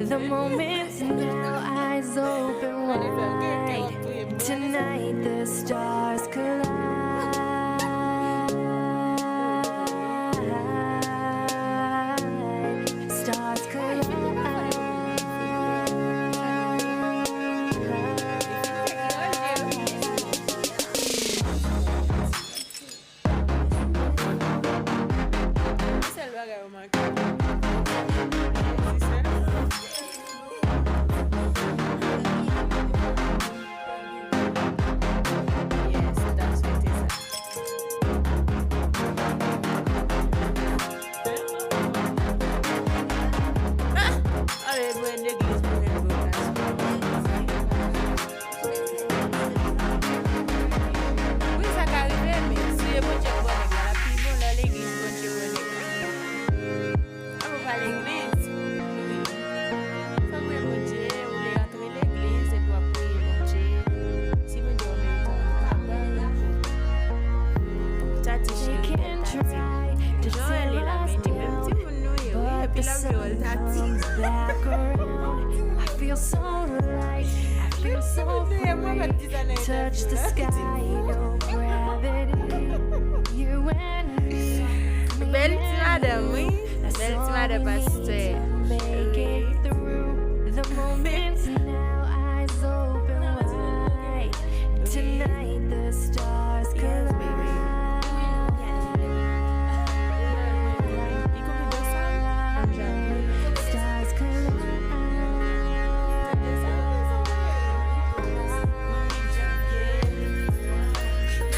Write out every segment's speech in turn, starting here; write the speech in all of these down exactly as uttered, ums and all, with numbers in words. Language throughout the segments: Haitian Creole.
The moment's now, eyes open wide. Tonight the stars collide. Stars collide. Ki sèl bagay ou manke? Yes, that's what it is. Ah! Ale, mwen legliz pou mwen vokasyon. Wi, sa ka rive, men si e Bondye k ba w nèg la, l ap pi bon lè legliz Bondye ba w nèg la. An nou pa legliz. Wi. Fòk ou e Bondye, ou le antre legliz, epi w ap priye Bondye. Si Bondye w merite yon papa. Tati cheri, tati. Jan w rele la, men ni menm timoun nou ye, wi, epi l ap rele w tati. Feel so right, I feel so free. Touch the sky, no gravity. You and me. Bèl ti madanm, wi. Bèl ti madanm pastè. Make it through the moments now, eyes open wide. Tonight the stars collide. Stars collide.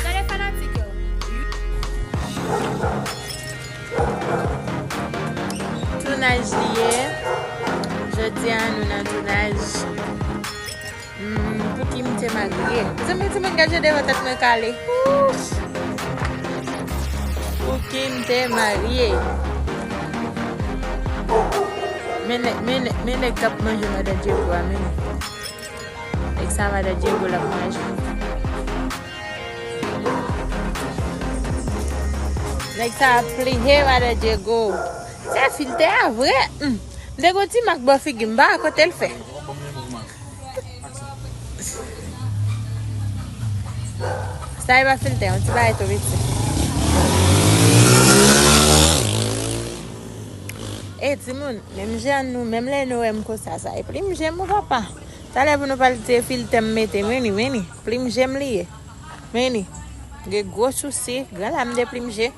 Gade fanatik yo. Tounaj li ye. Jodi a nou nan tounaj. Hmm, pou ki m te marye. Mezanmi, timoun, gade jan devan tèt mwen kale. Ouch. Pou ki m te marye. Men nèg, men nèg, men nèg k ap manje madan Diego a, men. Nèg sa madan Diego l ap manje. Nèg sa ap pliye madan Diego. Se filtè a vre. Hmm. M te gon ti mak bò figi m, m pa wè kote l fè. Sa e pa filtè, yon ti bagay tou piti. E timoun, menm jan nou, menm lè nou wè m konsa, sa e plim je m, papa. Talè pou nou pral se filtè m mete, men ni, men ni. Plim je m li ye. Men ni. Gen gwo sousi, gran lam de plim je.